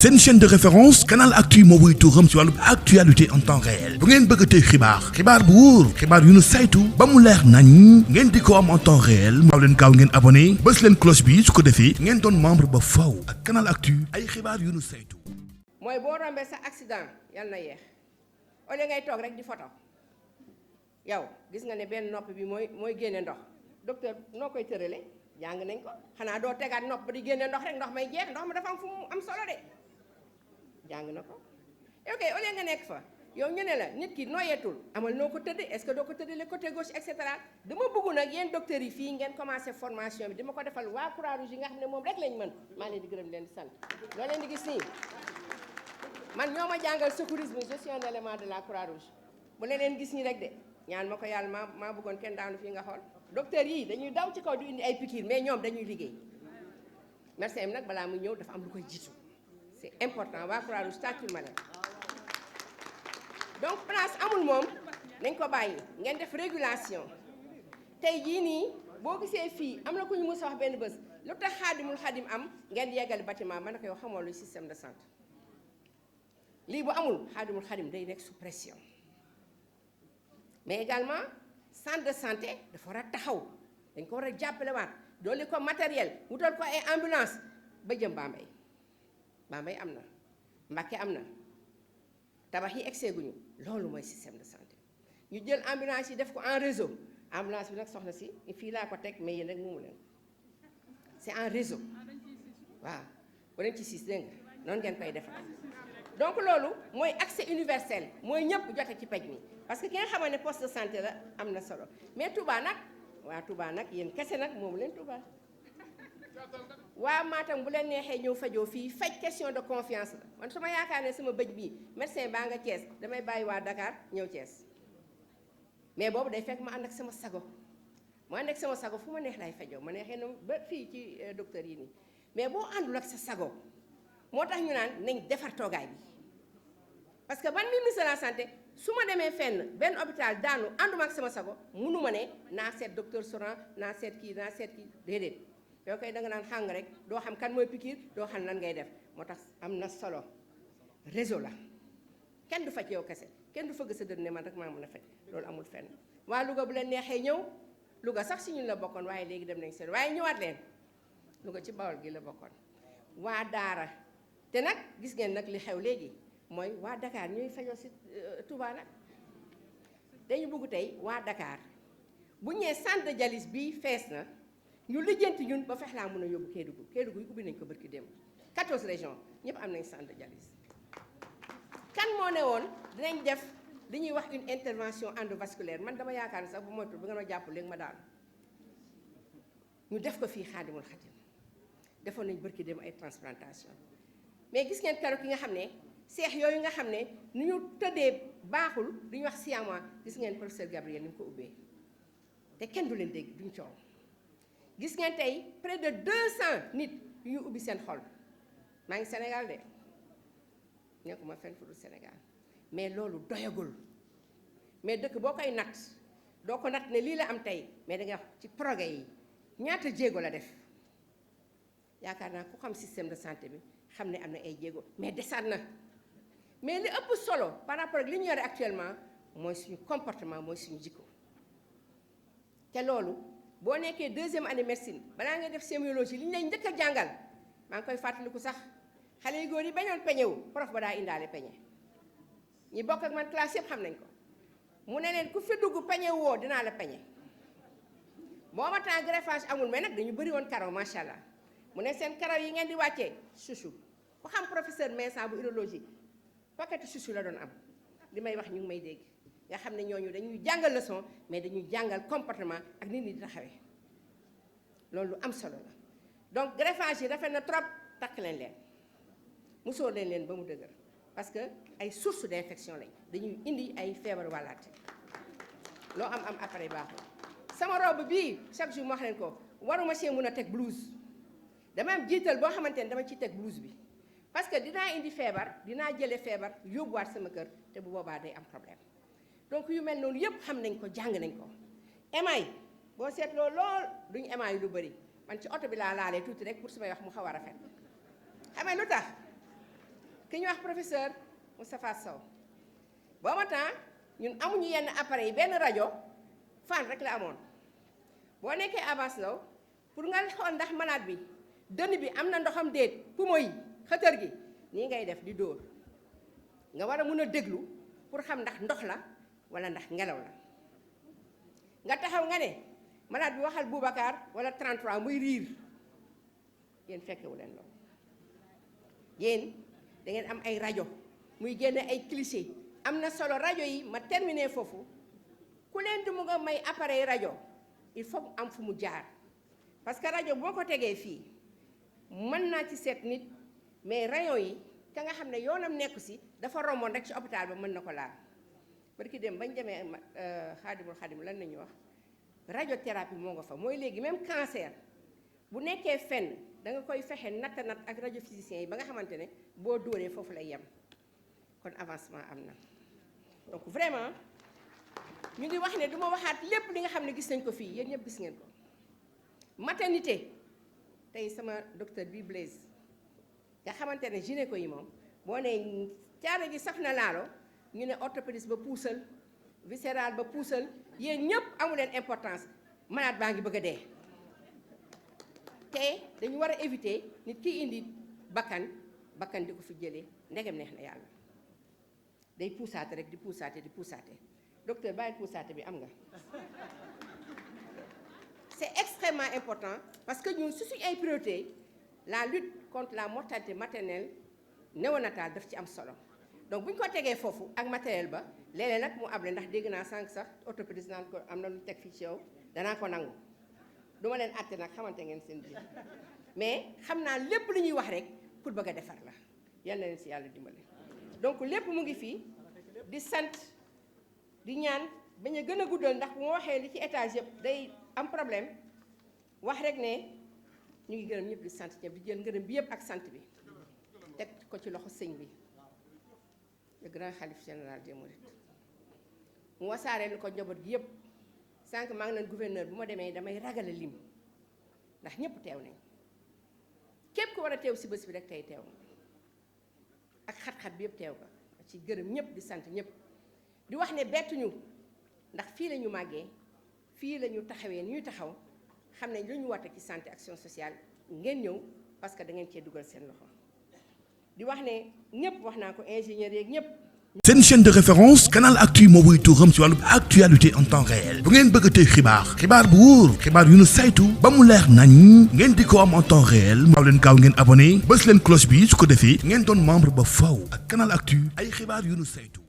C'est une chaîne de référence Canal Actu moo wuy tuuram ci wàllu actualité en temps réel bu ngeen bëgg tey xibaar bu wóor xibaar yu nu saytu ba mu leer nañ ngeen di ko am en temps réel maaw leen gaaw ngeen abonné bës leen cloche bi su ko defee ngeen doon membre ba faw ak Canal Actu ay xibaar yu nu saytu. mooy boo rombee sa accident yal na yeex au lieu ngay toog rek di photo yow gis nga ne benn nopp bi mooy génne ndox docteur noo koy tërale jàng nañ ko xanaa doo tegaat nopp ba di génne ndox rek ndox may jeex ndox ma dafa am fu mu am solo de jàng na ko ok au lieu nga nekk fa yow ñu ne la nit ki noyeetul amal noo ko tëddee est-ce que doo ko tëddee le côté gauche et cetera dama bëgg nag yéen docteurs yi fii ngeen commencé formation bi dama ko defal waa Croix-Rouge yi nga xam ne moom rek lañ mën maa leen di gërëm leen di sant loo leen di gis nii man ñoo ma jàngal secourisme je suis un élément de la Croix-Rouge bu leen gis nii rek de ñaan ma ko yàlla maa bëggoon kenn daanu fii nga xool docteurs yi dañuy daw ci kaw du indi ay piqûre mais ñoom dañuy liggéey merci am nag balaa muy ñëw dafa am lu koy jiitu c'est important waa Croix-Rouge tàccul ma leen donc place amul moom nañ ko bàyyi ngeen def régulation tey jii nii boo gisee fii am na ku ñu mës a wax benn bés lu tax xaadimul xadim am ngeen yeggali bâtiment ma ne ko yow xamoo lu système de santé lii bu amul xaadimul xadim day nekk sous pression mais également centre de santé dafa war a taxaw dañ ko war a jàppale waat doole ko matériel wutal ko ay ambulance ba jëm Bambey am na Mbacké am na tabax yi egsee guñu loolu mooy système de santé ñu jël ambulance yi def ko en réseau ambulance bi nag soxna si fii laa ko teg mais yéen rek moomu leen c'est en réseau waaw bu leen ci siis dégg nga noonu ngeen koy defal donc loolu mooy accès universel mooy ñëpp jote ci paj mi parce que ki nga xamoon ne poste de santé la am na solo mais Touba nag waa Touba nag yéen kese nag moomu leen Touba waa Matam bu leen neexee ñëw fajoo fii faj question de confiance la man su ma yaakaar ne sama bëj bii médecin baa nga Thiès damay bàyyi waa Dakar ñëw Thiès mais boobu day fekk ma ànd ak sama sago ma ànd ak sama sago fu ma neex lay fajoo ma neexee na ba fii ci docteur yi nii mais boo àndul ak sa sago moo tax ñu naan nañ defar toogaay bi parce que ban ministre de la santé su ma demee fenn benn hôpital daanu ànduma ak sama sago munu ma ne naa seet docteur Soran naa seet kii déedéet yow koy da nga naan xàng rek doo xam kan mooy piqûre doo xam lan ngay def moo tax am na solo réseau la kenn du faj yow kese kenn du fëgg sa dënn ne man rek maa mën a faj loolu amul fenn waa Louga bu leen neexee ñëw Louga sax si ñun la bokkoon waaye léegi dem nañ seen waaye ñëwaat leen Louga ci Bawol gi la bokkoon waa Daara te nag gis ngeen nag li xew léegi mooy waa Dakar ñuy fajoo si Touba nag dañu bëgg tey waa Dakar bu ñëwee centre de dialyse bii fees na ñu lijjanti ñun ba fex laa mën a yóbbu Kédougou yi ubbi nañ ko barki démb 14 régions ñëpp am nañ centre de dialyse kan moo ne woon dinañ def li ñuy wax une intervention endovasculaire man dama yaakaar ne sax bu moytu bu nga ma jàpp léegi ma daanu ñu def ko fii Xaadimul Xadim defoon nañ barki démb ay transplantation mais gis ngeen keroog ki nga xam ne seex yooyu nga xam ne ni ñu tëddee baaxul li ñuy wax siamois gis ngeen professeur Gabriel ni mu ko ubbee te kenn du leen dégg duñ coow gis ngeen tey près de 200 nit yu ñu ubbi seen xol maa ngi Sénégal de nekkuma fenn fu dul Sénégal mais loolu doyagul mais dëkk boo koy natt doo ko natt ne lii la am tey mais da nga wax ci progrès yi ñaata jéego la def yaakaar naa ku xam système de santé bi xam ne am na ay jéego mais desaat na mais li ëpp solo par rapport ak li ñu yore actuellement mooy suñu comportement mooy suñu jikko te loolu boo nekkee deuxième année médecine balaa ngay def sémiologie li ñu lay njëkk a jàngal maa ngi koy fàttaliku sax xale yu góor yi bañoon peñe wu prof ba daa indaale peñe ñi bokk ak man classe yëpp xam nañ ko mu ne leen ku fi dugg peñe woo dinaa la peñe booba temps greffage amul mais nag dañu bëri woon karaw macha allah mu ne seen karaw yi ngeen di wàccee chouchou ku xam professeur Messa bu urologie paquet chouchou la doon am li may wax ñu ngi may dégg nga xam ne ñooñu dañuy jàngal leçon mais dañuy jàngal comportement ak nit ñi di taxawee loolu lu am solo la donc greffage yi rafet na trop takk leen musóor leen ba mu dëgër parce que ay source d'infection lañ dañuy indi ay feebar wàllaate loo am appareil baaxul sama robe bii chaque jour ma wax leen ko waruma see mun a teg blouse dama am jiital boo xamante ne dama ciy teg blouse bi parce que dinaa indi feebar dinaa jële feebar yóbbuwaat sama kër te bu boobaa day am problème donc yu mel noonu yëpp xam nañ ko jàng nañ ko émail boo seetloo lool duñu émail lu bëri man ci oto bi laa laalee tuuti rek pour su may wax mu xaw a rafet xamee lu tax ki ñuy wax professeur Moustapha Sow booba temps ñun amuñu yenn appareil yi benn rajo fan rek la amoon boo nekkee Abass Ndao pour nga xool ndax malade bi dënn bi am na ndoxam déet poumon yi xëtër gi nii ngay def di dóor nga war a mun a déglu pour xam ndax ndox la wala ndax ngelaw la nga taxaw nga ne malade bi waxal Boubacar wala 33 muy riir yéen fekkewu leen loolu yéen da ngeen am ay rajo muy génne ay cliché am na solo rajo yi ma terminé foofu ku leen di mu nga may appareil rajo il faut mu am fu mu jaar parce que rajo boo ko tegee fii mën naa ci seet nit mais rayon yi ka nga xam ne yoonam nekku si dafa romboon rek ci hôpital ba mën na ko laal barki dem bañ demee xaadimul xaadim lan nañu wax radiothérapie moo nga fa mooy léegi même cancer bu nekkee fenn da nga koy fexe natt ak radiophysiciens yi ba nga xamante ne boo dóoree foofu lay yem kon avancement am na donc vraiment ñu ngi wax ne du ma waxaat lépp li nga xam ne gis nañ ko fii yéen ñëpp gis ngeen ko maternité tey sama docteur bi Blaise nga xamante ne gynéco yi moom boo ne caare gi saf na laalo ñu ne orthopédiste ba puusal viscéral ba puusal yéen ñëpp amu leen importance malade baa ngi bëgg a dee te dañu war a éviter nit ki indi bakkan di ko fi jëlee ndegem neex na yàlla day puusaate rek di puusaate docteur bàyyi puusaate bi am nga c'est extrêmement important parce que ñun su suñu ay priorité la lutte contre la mortalité maternelle néonatale daf ci am solo donc bu ñu ko tegee foofu ak matériel ba léeg-léeg nag mu able ndax dégg naa sànq sax orthopédiste naan ko am na lu teg fii ci yow danaa ko nangu du ma leen àtte nag xamante ngeen seen biir mais xam naa lépp lu ñuy wax rek pour bëgg a defar la yal na leen si yàlla dimbale donc lépp mu ngi fii di sant di ñaan bañ a gën a guddal ndax bu ma waxee li ci étage yëpp day am problème wax rek ne ñu ngi gërëm ñëpp di sant ñëpp di jël ngërëm bi yëpp ak sant bi teg ko ci loxo sëñ bi le grand khalife général des mourides mu wasaaree lu ko njaboot gi yëpp sànq maa ngi leen gouverneur bu ma demee damay ragal a lim ndax ñëpp teew nañ képp ku war a teew si bés bi rek tey teew ak xat-xat bi yëpp teew nga ci gërëm ñëpp di sant ñëpp di wax ne bettuñu ndax fii la ñu màggee fii la ñu taxawee ni ñuy taxaw xam ne lu ñu woote ci santé action sociale ngeen ñëw parce que da ngeen cee dugal seen loxo di wax ne ñëpp wax naa ko ingénieur yeeg ñëpp. seen chaîne de référence Canal Actu moo wuy tuuram ci wàllu actualité en temps réel bu ngeen bëgg a tey xibaar bu wóor xibaar yu nu saytu ba mu leer nañ ngeen di ko am en temps réel maaw leen gaaw ngeen abonné bës leen cloche bi su ko defee ngeen doon membre ba faw ak Canal Actu ay xibaar yu nu saytu.